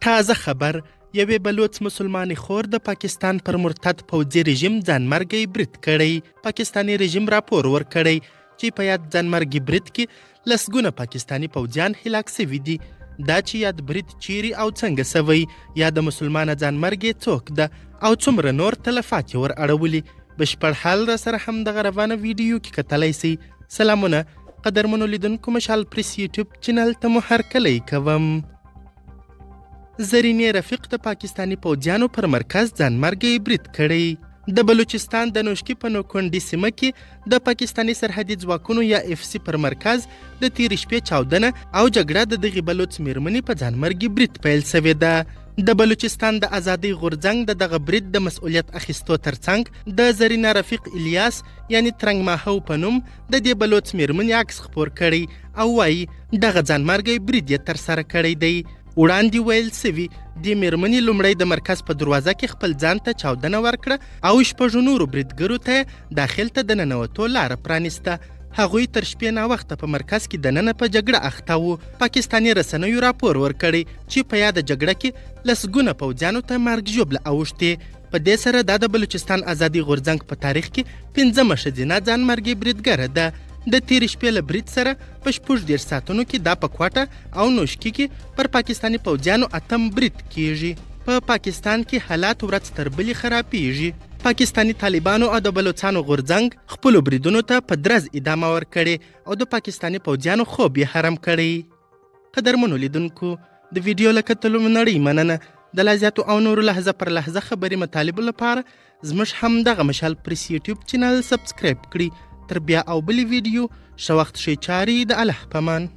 تازه خبر، یوې بلوڅ مسلمانې خور د پاکستان پر مرتد پوځي رژیم ځانمرګی برید کړی. پاکستاني رژیم راپور ورکړی چې په یاد ځانمرګي برید کې لسګونه پاکستاني پوځیان هلاک شوي دي. دا چې یاد برید چیرې او څنګه شوی، یا د مسلمانه ځانمرګې څوک ده او څومره نور تلفات یې ور اړولي، بشپړ حال را سره هم دغه روانه ویډیو کې کتلی سئ. سلامونه قدرمنو لیدونکو، مشال پریس یوټیوب چینل ته مو هرکلی کوم. زرینې رفیق د پاکستاني پوځیانو پر مرکز ځانمرګی برید کړی. د بلوچستان د نوشکي په نوکنډي سیمه کې د پاکستاني سرحدي ځواکونو یا اف سي پر مرکز د تیرې شپې چاودنه او جګړه د دغې بلوڅ میرمنې په ځانمرګي برید پیل شوې ده. د بلوچستان د ازادۍ غورځنګ د دغه برید د مسؤلیت اخیستو ترڅنګ د زرینه رفیق الیاس یعنی ترنګ ماهو په نوم د دې بلوڅ میرمنې عکس خپور کړی او وایي دغه ځانمرګی برید یې ترسره کړی دی. وړاندې ویل سوي دې میرمنې لومړی د مرکز په دروازه کې خپل ځان ته چاودنه ورکړه او شپږو نورو بریدګرو ته داخل ته د ننوتو لاره پرانیسته. هغوی تر شپې ناوخته په مرکز کې دننه په جګړه اخته وو. پاکستاني رسنیو راپور ورکړی چې په یاده جګړه کې لسګونه پوځیانو ته مرګ ژوبله اوښتې. په دې سره دا د بلوچستان ازادي غورځنګ په تاریخ کې پنځمه ښځینه ځانمرګې بریدګره ده. د تېرې شپې له برید سره په 36 ساعتونو کې دا په کوټه او نوشکي کې پر پاکستاني پوځیانو اتم برید کیږي. په پاکستان کې حالات ورځ تر بلې خرابیږي. پاکستاني طالبانو او د بلوڅانو غورځنګ خپلو بریدونو ته په درز ادامه ورکړې او د پاکستاني پوځیانو خوب یې حرام کړی. قدرمنو لیدونکو، د ویډیو له کتلو مو نړۍ مننه. د لا زیاتو او نورو لحظه پر لحظه خبري مطالبو لپاره زموږ همدغه مشال پریس یوټیوب چینل سبسکرایب کړئ. تر بیا او بلې ویډیو، ښه وخت، ښې چارې، د الله پامان.